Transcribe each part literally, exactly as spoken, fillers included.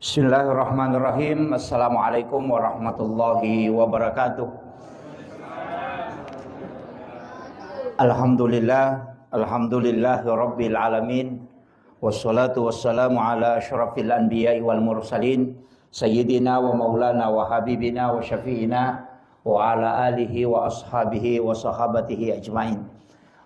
Bismillahirrahmanirrahim. Assalamualaikum warahmatullahi wabarakatuh. Alhamdulillah, alhamdulillahi rabbil alamin. Wassalatu wassalamu ala asyrafil anbiya'i wal mursalin, sayyidina wa maulana wa habibina wa syafi'ina wa ala alihi wa ashabihi wa sahabatihi ajmain.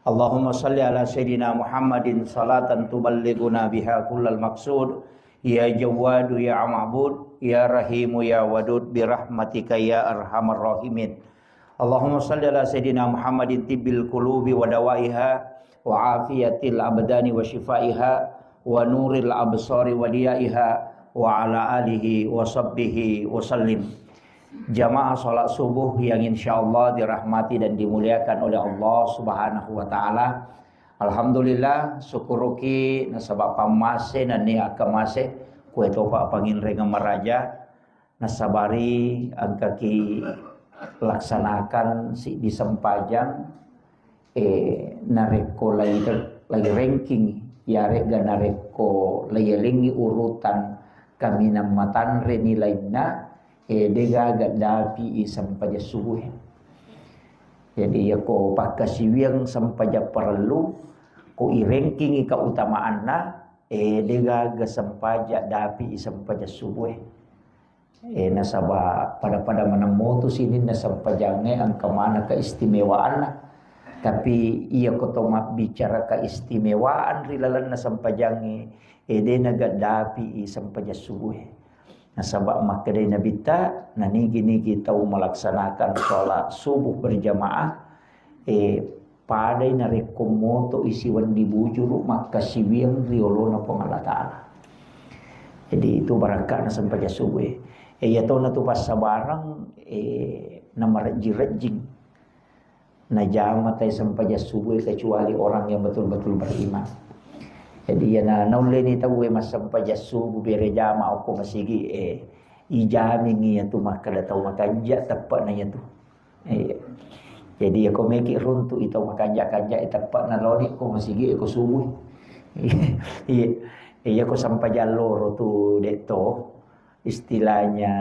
Allahumma salli ala sayyidina Muhammadin salatan tuballighuna biha kullal maqsud. Ya Jawwadu ya Ma'bud, ya Rahimu ya Wadud, birahmatika ya arhamar rahimin. Allahumma salli ala sayyidina Muhammadin tibbil qulubi wa dawaiha, wa afiyatil abdani wa shifaiha, wa nuril absari wa diyaiha, wa ala alihi wa sahbihi wa sallim. Jamaah salat subuh yang insyaallah dirahmati dan dimuliakan oleh Allah Subhanahu wa taala. Alhamdulillah, syukuruki nasaba pammase nennia akkamase, kue topa panginrengeng maraja, nasabari engkaki laksanakan siddi sempajang, eh, narekko lai, lai ranking, yarega narekko lai yalengngi urutan kaminang matanre nilainna, eh, degaga dapi i sempajang subuh e. Jadi, yako pakkasiwiang sempajang parellu, ko i ranking i keutamaanna, eh, degaga sempajang dapi i sempajang subuh e. Eh, nasaba pada-pada maneng motu sininna sempajangnge engka maneng keistimewaanna. Tapi iya ko to mabbicara keistimewaan ri lalenna sempajangnge, eh, de nagaddapi i sempajang subuh e. Nasaba makkedai Nabitta, nanigi-nigi tau malaksanakan sholat subuh berjamaah, eh, padai narekko moto i siwenni bujuru makkasiwiang ri olona Puang Allah Ta'ala. Jadi, itu barakka'na sempajang subuh e. E, iya tona tu passabareng, e, namarejjing-rejjing. Najama tai sempajang subuh e kecuali orang yang betul-betul beriman. Jadi, iya na, naulleni tau e massempajang subuh bere jama okko masigi e, ijamin iya tu makkeda tau makanja teppe'na iya tu. Iya. Jadi, iya ko meki runtu i tau makanja-kanja e teppe'na loni ko masigi e ko subuh. Iya. Iya ko sempajang loro tu de to istilahnya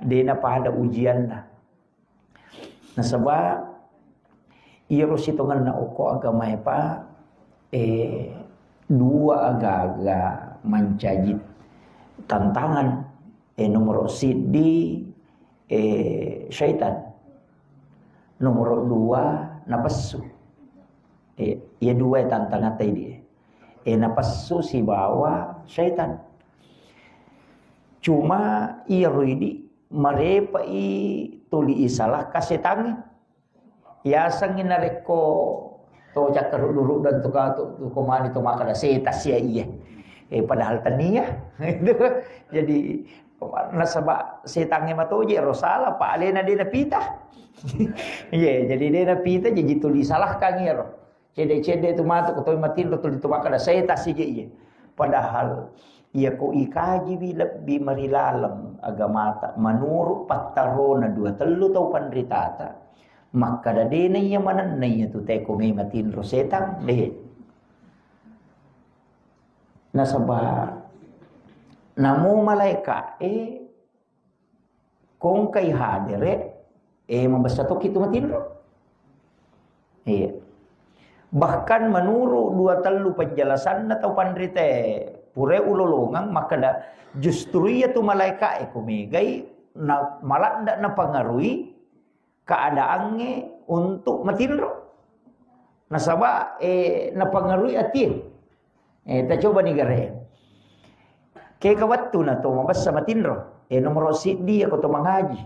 de na pada ujianna. Nasaba iyaro sitongenna okko agamae pa, eh, dua aga-aga mancaji tantangan. Eh, nomoro siddi, eh, syaitan. Nomoro dua, napessu. Eh, iya dua tantangatta idi. Eh, napessu sibawa syaitan. Cuma iyaro idi marepa i tuli isalahka setangnge. Yasengngi narekko to cakkaruddu-ruddang tu katu, tu ko mani to makkeda setang sia iye. Eh, padahal tania. Jadi, nasaba setangnge matoje ro sala, pa alena de napita. Iye, jadi de napita, jadi tuli salahkan iyaro. Cedde-cedde tu matu ko toi matinro tuli tu makkeda setang sije iye. Padahal iya ko ikajiwi lebbi marilaleng agamata, menurut pattarona dua tellu tau panritata, makkeda dena iya manenna iya tu teko me matinro setang, de. Nasaba namo malaeka e kongkai hadere, eh, mabessa tokki tu matinro. Iya. Bahkan menurut dua tellu penjelasanna tau panrite pura ulolongeng makkeda justru iya tu malaeka e ko megai na maladda napangarui keadaangnge untuk matinro. Nasaba, eh, napangarui atie. Eh, ta coba ni gare. Kega wettu na to mabessa matinro. Eh, nomoro siddi ako to mangaji.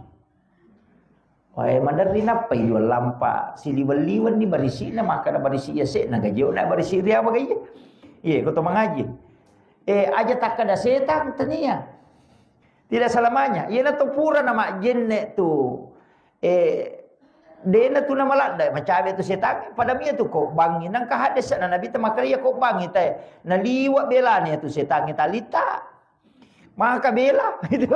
Wae maderri nappa i dua lampa siliweng-liweng ni barisi na makkada barisi ya se na gaji na barisi ria bagai. Iye, ko to mangaji. Eh, aja takkada setang tania. Tidak selamanya. Iyana to pura na majjenne tu. Eh, dena tu namaladda, macawe tu setangnge, pada mia tu ko bangi, nangka hadde'na Nabi ta makkeda iya ko bangi te, naliwa belana tu setangnge talita. Maka bela, gitu.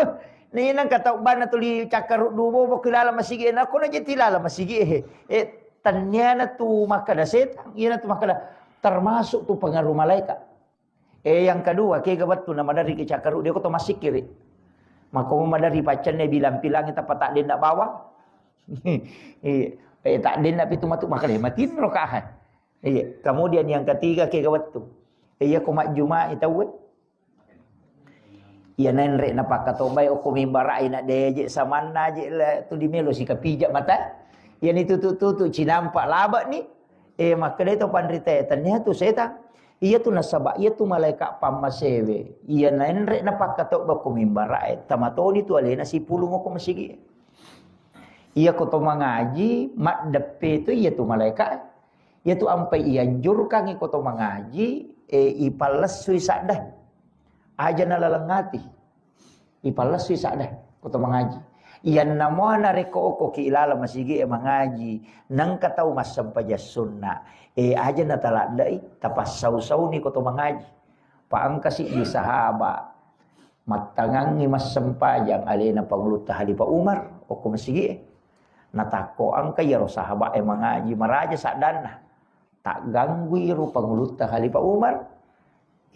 Ni nangka tau banna tuli cakkaruddu bobo ki laleng masigi, na ko na jeti laleng masigi, eh, eh, tanniana tu makkeda setang, iyana tu makkeda termasuk tu pengaruh malaikat. Eh, yang kedua, kega wettu na maderri ki cakkaru, de ko to massikkiri. Makko madari paccanne bilang-pilangi tappa taddenna bawang. Iya. Eh, taddenna pitu matu makale matinro kahan. Iya. Kemudian yang ketiga, kega wettu. Eh, iya ko majjumai tauwe. Iya, nenre napakkatobbai okko mimbarai na deje samanna je le tu dimelo sikapija mata. Iya ni tutu-tutu cinampa labak ni. Eh, makkedai to panrita, "Eh, tennia tu setang." Iya tu nasaba iya tu malaika pammasewe. Iya nenre napakkatobba ko mimbarai. Tamatoni tu alena sipulung okko masigi. Iya ko to mangaji, maddeppe tu iya tu malaika. Iya tu ampai ianjurkangi ko to mangaji, eh, ipallessui sadda. Aja nalaleng ati. Ipallessui sadda ko to mangaji. Iyanna mua narekko okko ki ilala masigi e mangaji, nengka tau massempajang sunna. Eh, aja nataladdai, tapassau-sauni ko to mangaji. Pa engka siddi sahaba mattangangngi massempajang alena Pangulutta Khalifah Umar okko masigi e. Natakko engka iyaro sahaba e mangaji maraja saddanna. Tagganggui ro Pangulutta Khalifah Umar.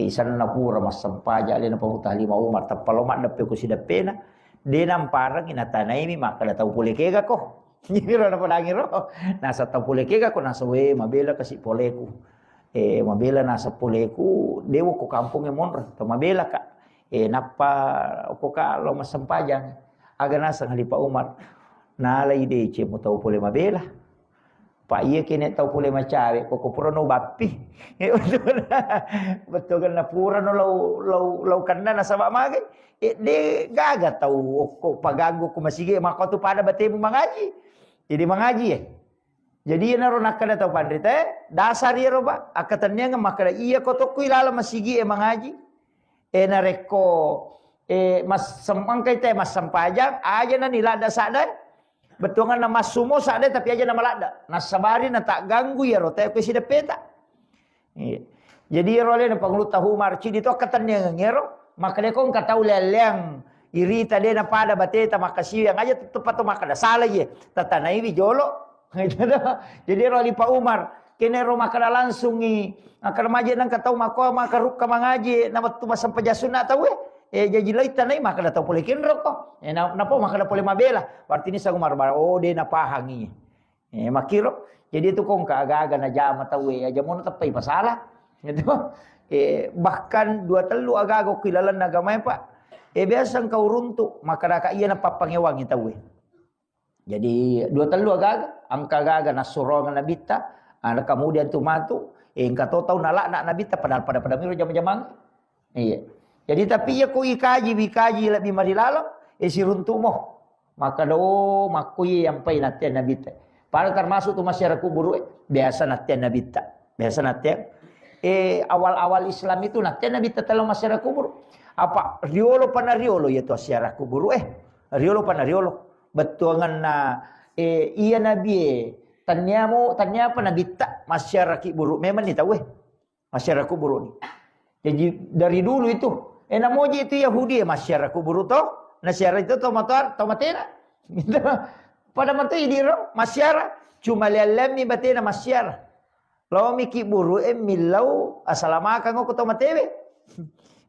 Isanna pura massempajang alena Pangulutta Khalifah Umar, tappa lo maddeppe ko sideppena. De namparengi natanaimi makkeda tau pole kega ko. Jadi ro napadangi ro. Nasa tau pole kega ko, nasa we mabela kasi poleku. Eh, mabela nasa poleku, dewo ko kampongnge monro, to mabela ka. Eh, nappa ko ka lo massempajang. Aga naseng Khalifah Umar. Nalai deceng mu tau pole mabela. Pa iya kene tau pole macawe, ko, ko purano bappi. Eh, bettuanna purano lau, lau, lau kenna nasaba magai. Eh, de gaga tau okko paganggu ko masigi, maka tu pada batemu mangaji. Jadi mangaji ya. Jadi iyanaro nakkeda tau panrita, dasar iyaro ba, akkatenniangeng makkeda iya ko tokko ilala masigi e mangaji. Eh, narekko, eh, massem-, engkai te massempajang, aja nani ladda sadda. Bettuanganna massumo sadde, tapi aja namaladda. Nassabari natagganggui iyaro tae ko sideppeta. Iya. Jadi iyaro alena Pangulutta Umar, cidi to akkatenniangeng iyaro, makkeda ko engka tau leang-leang irita de napada bateta makkasiwiang, aja tetteppa to makkeda sala iye, tatanaiwi jolo. Jadi iyaro Khalifah Umar, kenero makkeda langsungi, makkeda maje nengka tau makko makarukka mangaji, na wettu massempajang sunna tauwe. Eh, jaji lai tanai makkeda tau pole kenro ko. Eh, na-, napa makkeda pole mabela. Berarti ni sangu marbara, oh, de napahangi. Eh, makkiro. Jadi itu kongka aga-aga najama tauwe, aja mono teppai pasala. Gitu. Eh, bahkan dua tellu aga-aga ki lalenna agamae, Pak. Eh, biasa engka uruntu, makkeda ka iya napappangewangi tauwe. Jadi dua tellu aga-aga, engka aga-aga nassurongeng nabitta, ah, kemudian tu matu, eh, engka to tau nalakna nabitta padahal pada-pada miro jama-jamang. Iya. Jadi tapi iya ko ikaji, ikaji lebbi marilaleng, eh, siruntumo. Makkeda, oh, makko iya yampai nattea nabitta. Pada termasuk tu masyarakat kuburu, eh, biasa nattea nabitta. Biasa nattea. Eh, awal-awal Islam itu nattea nabitta telo masyarakat kuburu. Apa riolo pana riolo iya tu masyarakat kuburu, eh. Riolo pana riolo. Bettuanganna, eh, iya nabi, eh, tanniamo, tanniapa nabitta masyarakat kuburu. Memang ni tau, eh. Masyarakat kuburu ni. Jadi dari dulu itu, eh, namoji itu Yahudi, eh, masyarakat kuburu to, nasyara itu to matoar, to matena. Gitu. Pada matu idiro, masyara, cuma liallemi batena masyara. Lo miki buru, eh, millau, asalamakang ko to matewe.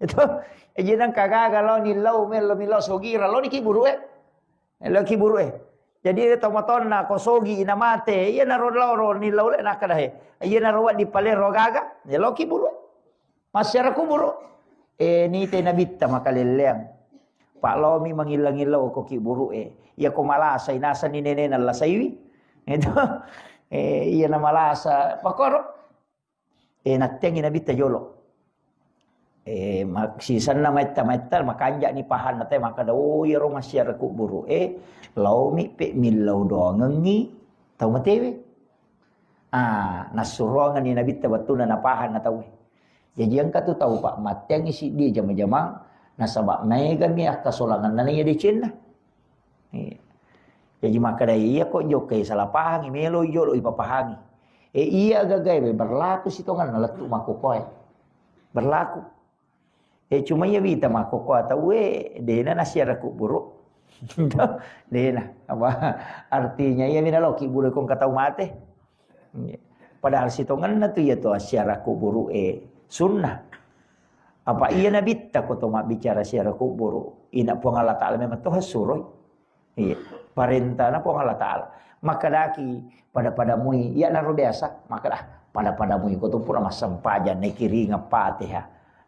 Itu, eh, jenang kagaga lo nillau, melo millau sogira, lo niki buru, eh. Lo ki buru, eh. Jadi, tau matonna ko sogi ina mate, iya naro loro ni laule nakkeda he. Iya naro wedding palero gaga, ya lo ki buru. Masyarakat kuburu. Eh, nite nabitta makalelleang. Pak lomi mangillang-illau ko ki buru, eh. Iya ko malasa, inasani nenena lasaiwi. Itu. Eh, iya na malasa. Pakoro. Eh, natteangngi nabitta jolo. Eh, ma-, sisenna maitta-maitta makanja'ni pahanna te makkeda, "Oh, iyaro massiara kuburu, eh, laomi pe millau doangengngi tau matewe." Ah, nassuroangenni nabitta wettuna napahanna tauwe. Jaji engka tu tau, Pak, matteangngi siddi jama-jamang, nasaba maegami akkasolangenna iya decenna. Iya. Jaji makkeda iya ko jokkai salah pahangi, melo jolo ipapahangi. Eh, iya gagae be berlaku sitongenna lettu makkokoe. Berlaku. Eh, cuma iya wita makkokoe tauwe, dena nasiara kuburu. Dena. Apa artinya iya mina loki buru kong katau mate. Iya. Padahal sitongenna tu iya tu asiara kuburu, eh, sunnah. Apa iya nabitta ko to mabbicara siara kuburu, ina Puang Allah Ta'ala memang to suroi. Iya, parentana Puang Allah Ta'ala. Makkedaki pada-padamui, iya naro biasa, makkeda, "Ah, pada-padamui ko tu pura massempajang, nakiringa Fatihah."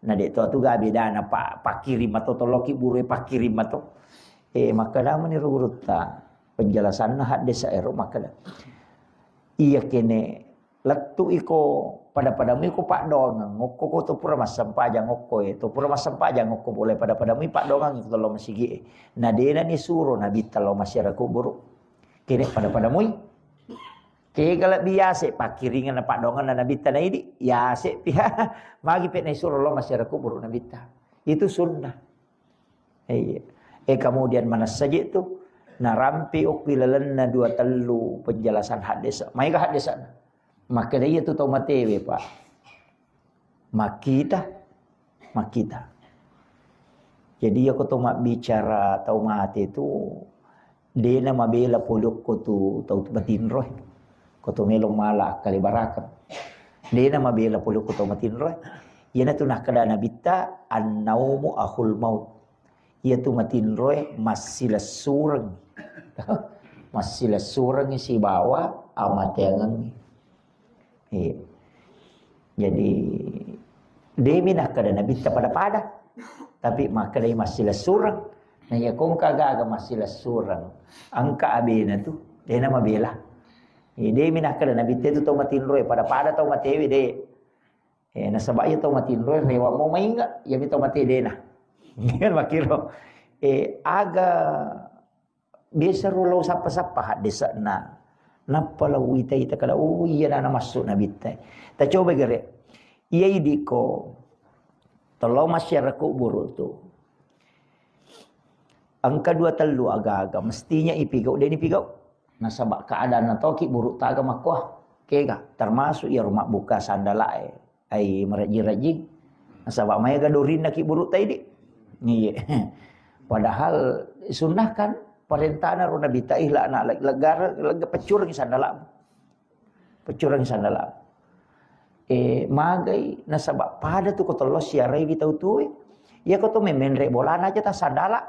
Na de to tu ga bedana pa-, pakkiring mato to loki buru pakkiring mato. Eh, makkeda meni ro gurutta. Penjelasanna haddesa ero makkeda. Iya kene lettu iko pada-padamu iko paddoangeng, okko ko to pura massempajang okko e, to pura massempajang okko boleh pada-padamu paddoangeng iko lo masigi e. Na dena ni suro nabitta lo masyarakat kuburu. Kene pada-padamui. Kega lebbi yase pakkiringan na paddoangenna nabitta na idi, yase piha. Magi pe na isuro lo masyarakat kuburu nabitta. Itu sunnah. Iya. Eh, kemudian manessa je tu, narampi okki lalenna dua tellu penjelasan haddesa. Maega haddesana. Makkeda iya tu tau matewe, Pak. Makkita, makkita. Jadi iya ko to mabbicara tau mate tu, dena mabela pole okko tu tau matinroe. Ko to melo mala akkale barakeng. Dena mabela pole okko tau matinroe. Iyana tu nakkeda nabitta, "Annaumu akhul maut." Iya tu matinroe massilessureng. Massilessureng sibawa amateangengngi. Iya. Jadi, demi nakkeda nabitta pada-pada. Tapi makkedai massilessureng. Nah, iya kongka gaga massilessureng. Engka abena tu, dena mabela. Iya, demi nakkeda nabitta tu tau matinroe, pada-pada tau matewe de. Eh, nasaba iya tau matinroe rewa mo mainga, iya mi tau mate dena. Kan makiro. Eh, aga biasa ro lao sappa-sappa haddesana. Nappa lao wita-ita kada, oh iya nana masuk nabitta. Ta coba gere. Iya idiko tolong masyarakat kuburu tu. Engka dua tellu aga-aga mestinya ipigau, deni pigau. Nasaba keadaan toki buru taga makkoa. Kega, termasuk iya rumah buka sandalae. Ai marejjing-rejjing. Nasaba maega dorinna ki buru taidi. Iya. Padahal sunnah kan parentana ro nabitta ihla na leg-, legara lega peccureng sandala. Peccureng sandala. Eh, magai nasaba pada tu ko tello siarai wi tau tuwe. Iya ko to memenre bolana aja ta sandala.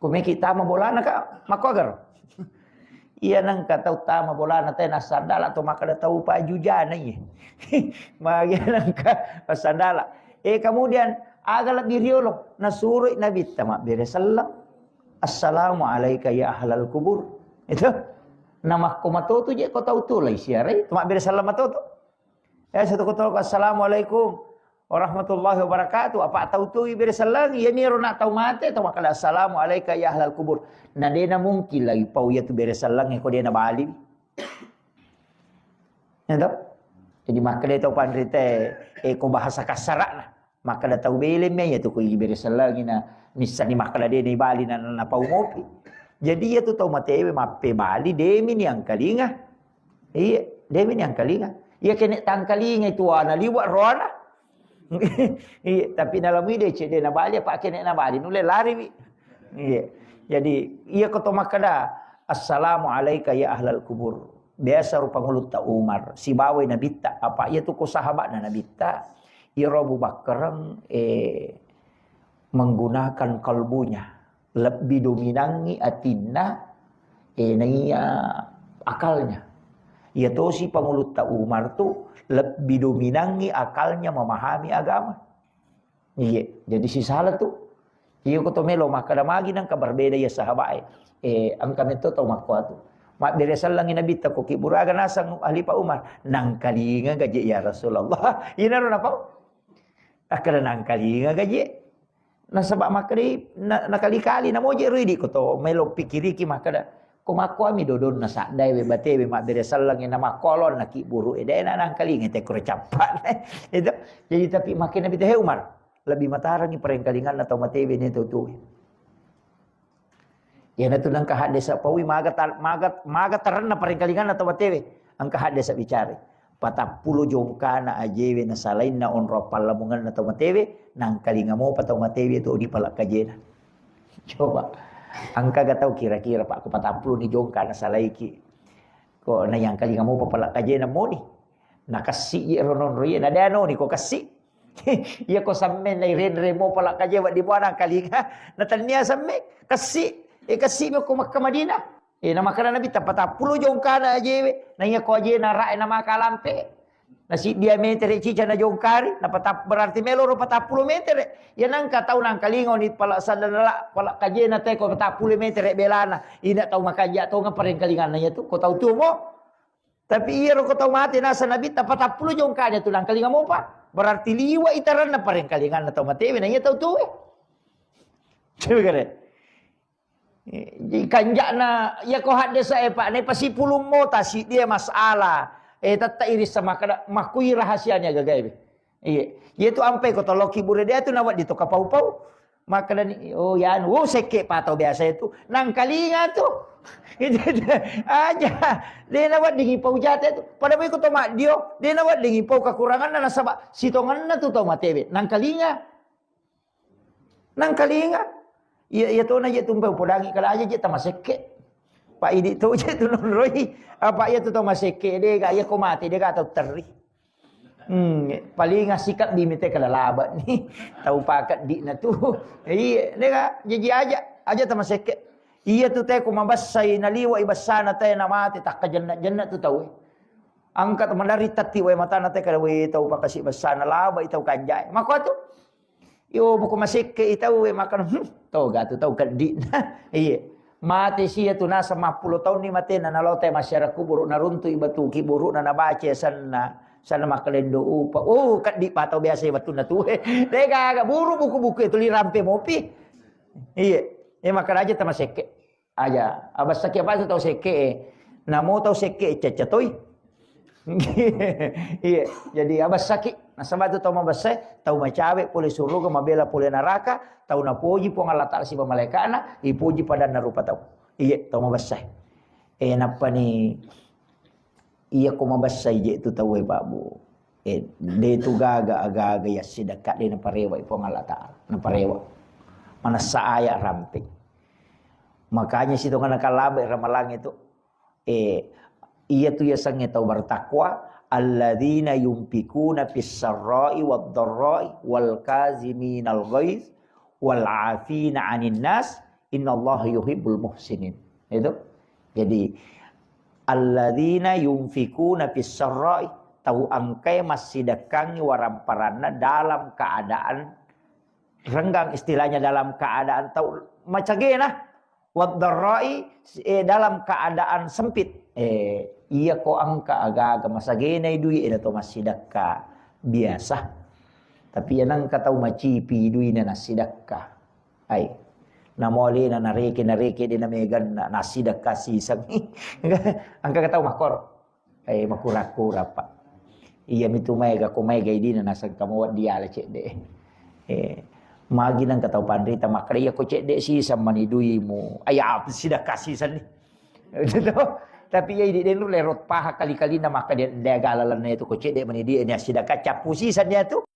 Ko meki tama bolana ka, makkoagar. Iya nangka tau tama bolana te na sandala to makkeda tau pajujana iye. Magi nangka sandala. Eh, kemudian aga lebbi riolo nasuroi nabitta mabbere selleng. "Assalamu alaika ya ahlal kubur." Itu. Namakko matoto je ko tau tu lai siarai, to mabbere selleng matoto. Eh, satu kotoro, "Assalamualaikum warahmatullahi wabarakatuh." Apa tau tu bere selleng, iya miro na tau mate, tau makkeda, "Assalamualaika ya ahlal kubur." Na dena mungkin lagi pau iya tu bere selleng, ko dena bali. Ya toh? Jadi makkeda tau panrita, eh, ko bahasa kasarana. Makkeda tau bele me iya tu ko bere selleng na, missani makkeda dena bali na, na pau mopi. Jadi iya tu tau matewe mappe bali, demi ni angkalinga. Iya, demi ni angkalinga. Iya kene tangkalinga itu ana liwa roana. Iya, tapi nalamui de cedde na bali apa kene na bali nulle lari wi. Iya. Jadi iya ko to makkeda, "Assalamu alaika ya ahlal kubur." Biasa rupa ngulutta Umar, sibawai nabitta, apa iya tu ko sahabatna nabitta, iyaro Abu Bakar, eh, menggunakan kalbunya. Lebbi dominangngi atinna, eh, naiya akalnya. Iya tosi Pangulutta Umar tu lebbi dominangngi akalnya memahami agama. Iya, jadi sisala tu. Iya ko to melo makkeda magi nangka berbeda iya sahabat e. Eh, engka metto tau makkuatu. Mabbere sellengi Nabitta ko kiburaga nasang Khalifah Umar. Nangkalinga gaje ya Rasulullah. Inaro napau. Akkeda nangkalinga gaje. Nasaba makkedai, na-, nakali-kali, namoje ro idi ko to, melo pikiriki makkeda, ko makkuami dodonna saddae we batewe mabbere sellengnge na makkolonna kiburu e, de na nangkalinga te kuro cappa. Itu. Jadi tapi makkeda Nabitta, "He Umar, lebbi matarangi parengkalinganna tau matewe ne tau tuwe." Iyanatu nengka haddesa paui maga ta-, maga, maga tarenna parengkalinganna tau matewe. Engka haddesa bicara. Patappulo jongkana ajewe nasalainna onrong pallamungenna tau matewe, nangkalinga mopa tau matewe to di pala kajena. Coba. Engka ga tau kira-kira, Pak, ko patappulo ni jongka nasalaiki. Ko nayangkalinga mopa pala kajena moni. Nakessi je ro nonro iye, na de anoni ko kessi. Iya ko samme na irenre mo pala kaje wedding mo nangkalinga. Na tania samme, kessi. E kessi mi ko Makkah Madinah. E na makkeda Nabitta patappulo jongkana ajewe. Na iya ko ajena rae na maka lampe. Na siddi metere cica na jongkari, na patap-, berarti melo ro patappulo metere. Iya nangka tau nangkalinga ni pala sadana la, pala kajena te ko patappulo metere belana. Ina tau makanja tongeng parengkalinganna iya tu, ko tau tuo mo. Tapi iyaro ko tau mate nasa Nabitta patappulo jongkana tu nangkalinga mopa. Berarti liwa itaranna parengkalinganna tau matewe na iya tau tuwe. Coba kare. Eh, jadi kanja'na, iya ko haddesa e, Pak, ne pasipulung mota siddi e masalah. Eh, tetta iris sama kada, makui rahasianya gagai be. Iya. Iya tu ampe ko tolok kibure dia tu nawa di toka pau-pau. Makkedani, "Oh, ya anu, oh, sekke pa tau biasa itu." Nangkalinga tu. Itu aja. De nawa dingi pau jate tu. Pada mai ko to maddio, de nawa dingi pau kekuranganna nasaba sitonganna tu tau matewe. Nangkalinga. Nangkalinga. Iya, iya tona je tumpe upodangi kala aja je tamasekke. Pak idi to je tu nonroi. Apa iya tu tau masekke de ga iya ko mate de ga tau terri. Hmm, paling asik di mite kala laba ni. Tau paket di na tu. Iya, de ga jaji aja, aja tamasekke. Iya tu te ko mabassai naliwa i bassana te na mate takka jenna-jenna tu tau. Angkat malari tatti wae matana te kala we tau pakasi bassana laba i tau kanjai. Mako tu. Yo, buku masekke i tau, e, makan, hmm, toga tu tau keddi. Iya. Mate sia tu nasa mappulo taun ni matena, nalo te masyarakat kuburu, naruntu i batu kiburu na nabaca sanna, sanna makalendo upa. Oh, keddi pa tau biasa i batu na tu. De gaga buru buku-buku itu lirampe mopi. Iya. E, makaraja tamasekke. Aja, abassaki apa tu tau sekke e. Namo tau sekke e cecca toi. Iya, jadi abassaki. Nasaba tu tau mabessa e, tau macawe pole suruga, mabela pole naraka, tau napoji Puang Allah Taala siba malaikana, ipoji padanna rupa tau. Iya, tau mabessa e. E, nappa ni Iya ko mabessai je tu tauwe, Pak Bu. Eh, de tu gaga aga-aga yassidekka de naparewa i Puang Allah Taala. Naparewa. Manessa aya rampe. Makanya sitonganna kalabe Ramalang itu. Eh, iya tu yasengnge tau bertakwa, alladzina yunfikuna fis sarra'i wad dharra'i wal kaziminal ghaiz wal afina anin nas, innallaha yuhibbul muhsinin. Itu. Jadi, alladzina yunfikuna fis sarra'i, tau engkae massidekkangngi waramparanna dalam keadaan renggang, istilahnya dalam keadaan tau macagena, wad dharra'i, eh, dalam keadaan sempit. Eh, iya ko engka aga-aga masagenai dui, eda to massidekka biasa. Tapi iya nengka tau macipi duina nassidekka. Ai. Namo alena nareke, nareke de nameganna, nassidekka siseng. Engka tau makkoro. Eh, makura-kura, Pak. Iya mitu maega, ko maega idina nasengka mo diala cedde. Eh, magi nengka tau panrita makkeda, iya ko cedde siseng mani duimu. Aya apa sidekka siseng ni. Itu tuh. Tapi iya idi denu lerot paha kali-kalina makkeda de gala lenne itu ko cedde mani dia ini sidekka cappu siseng dia tu.